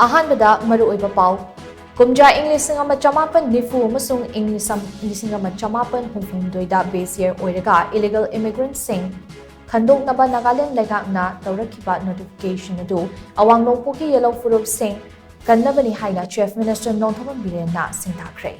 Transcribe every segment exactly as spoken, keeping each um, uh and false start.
ꯑꯍꯥꯟꯕꯗ ꯃꯔꯨꯑꯣꯏꯕ ꯄꯥꯎ꯫ ꯀꯨꯝꯖꯥ ꯏꯪ ꯂꯤꯁꯤꯡ ꯑꯃ ꯆꯃꯥꯄꯟ ꯅꯤꯐꯨ ꯑꯃꯁꯨꯡ ꯏꯪ ꯂꯤꯁꯤꯡ ꯑꯃ ꯆꯃꯥꯄꯟ ꯍꯨꯝꯐꯨ ꯍꯨꯝꯗꯣꯏꯗ base year ꯑꯣꯏꯔꯒ illegal immigrantꯁꯤꯡ ꯈꯟꯗꯣꯛꯅꯕ ꯅꯥꯒꯥꯂꯦꯟ ꯂꯩꯉꯥꯛꯅ ꯇꯧꯔꯛꯈꯤꯕ notification ꯑꯗꯨ ꯑꯋꯥꯡ ꯅꯣꯡꯄꯣꯛꯀꯤ ꯌꯦꯜꯍꯧ ꯐꯨꯔꯨꯞꯁꯤꯡ ꯀꯟꯅꯕꯅꯤ ꯍꯥꯏꯅ Chief Minister ꯅꯣꯡꯊꯣꯝꯕꯝ ꯕꯤꯔꯦꯟꯅ ꯁꯤꯡꯊꯥꯈ꯭ꯔꯦ꯫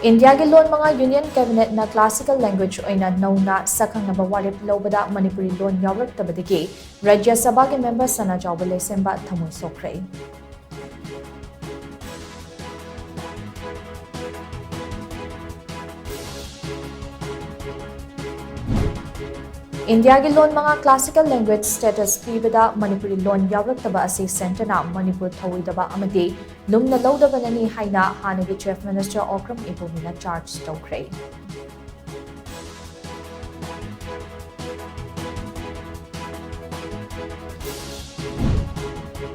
ꯏꯟꯗꯤꯌꯥꯒꯤ ꯂꯣꯟ ꯃꯉꯥ Union Cabinetꯅ classical language ꯑꯣꯏꯅ ꯅꯧꯅ ꯁꯛꯈꯪꯅꯕ ꯋꯥꯔꯦꯞ ꯂꯧꯕꯗ ꯃꯅꯤꯄꯨꯔꯤ ꯂꯣꯟ ꯌꯥꯎꯔꯛꯇꯕꯗꯒꯤ ꯔꯥꯖ꯭ꯌ ꯁꯚꯥꯒꯤ member ꯁꯅꯥꯖꯥꯎꯕ ꯂꯩꯁꯦꯝꯕ ꯊꯃꯣꯏ ꯁꯣꯛꯈ꯭ꯔꯦ꯫ ꯏꯟꯗꯤꯌꯥꯒꯤ ꯂꯣꯟ ꯃꯉꯥ classical language status ꯄꯤꯕꯗ ꯃꯅꯤꯄꯨꯔꯤ ꯂꯣꯟ ꯌꯥꯎꯔꯛꯇꯕ ꯑꯁꯤ centreꯅ ꯃꯅꯤꯄꯨꯔ ꯊꯧꯑꯣꯏꯗꯕ ꯑꯃꯗꯤ ꯂꯨꯝꯅ ꯂꯧꯗꯕꯅꯅꯤ ꯍꯥꯏꯅ ꯍꯥꯟꯅꯒꯤ Chief Minister ꯑꯣꯀ꯭ꯔꯝ ꯏꯕꯣꯕꯤꯅ charge ꯇꯧꯈ꯭ꯔꯦ꯫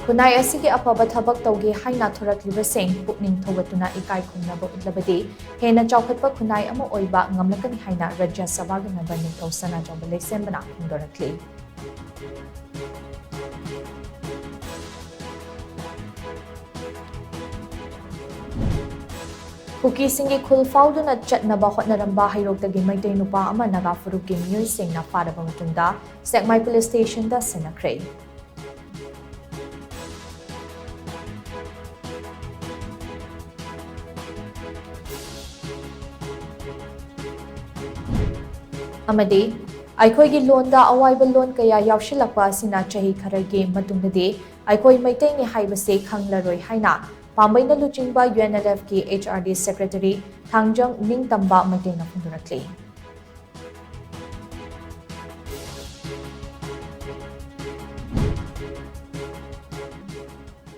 ꯈꯨꯟꯅꯥꯏ ꯑꯁꯤꯒꯤ ꯑꯐꯕ ꯊꯕꯛ ꯇꯧꯒꯦ ꯍꯥꯏꯅ ꯊꯣꯔꯛꯂꯤꯕꯁꯤꯡ ꯄꯨꯛꯅꯤꯡ ꯊꯧꯒꯠꯇꯨꯅ ꯏꯀꯥꯏ ꯈꯨꯝꯅꯕ ꯎꯠꯂꯕꯗꯤ ꯍꯦꯟꯅ ꯆꯥꯎꯈꯠꯄ ꯈꯨꯟꯅꯥꯏ ꯑꯃ ꯑꯣꯏꯕ ꯉꯝꯂꯛꯀꯅꯤ ꯍꯥꯏꯅ ꯔꯥꯖ꯭ꯌ ꯁꯚꯥꯒꯤ member ꯅꯤꯡꯊꯧ ꯁꯅꯥꯖꯥꯎꯕ ꯂꯩꯁꯦꯝꯕꯅ ꯐꯣꯡꯗꯣꯔꯛꯂꯤ꯫ ꯀꯨꯀꯤꯁꯤꯡꯒꯤ ꯈꯨꯜ ꯐꯥꯎꯗꯨꯅ ꯆꯠꯅꯕ ꯍꯣꯠꯅꯔꯝꯕ ꯍꯩꯔꯣꯛꯇꯒꯤ ꯃꯩꯇꯩ ꯅꯨꯄꯥ ꯑꯃ ꯅꯥꯒꯥ ꯐꯨꯔꯨꯞꯀꯤ ꯃꯤꯑꯣꯏꯁꯤꯡꯅ ꯐꯥꯔꯕ ꯃꯇꯨꯡꯗ ꯁꯦꯛꯃꯥꯏ police stationꯗ ꯁꯤꯟꯅꯈ꯭ꯔꯦ꯫ ꯑꯃꯗꯤ ꯑꯩꯈꯣꯏꯒꯤ ꯂꯣꯟꯗ ꯑꯋꯥꯏꯕ ꯂꯣꯟ ꯀꯌꯥ ꯌꯥꯎꯁꯤꯜꯂꯛꯄ ꯑꯁꯤꯅ ꯆꯍꯤ ꯈꯔꯒꯤ ꯃꯇꯨꯡꯗꯗꯤ ꯑꯩꯈꯣꯏ ꯃꯩꯇꯩꯅꯤ ꯍꯥꯏꯕꯁꯤ ꯈꯪꯂꯔꯣꯏ ꯍꯥꯏꯅ ꯄꯥꯝꯕꯩꯅ ꯂꯨꯆꯤꯡꯕ UNLFꯀꯤ HRD secretary ꯊꯥꯡꯖꯝ ꯅꯤꯡꯇꯝꯕ ꯃꯩꯇꯩꯅ ꯐꯣꯡꯗꯣꯔꯛꯂꯤ꯫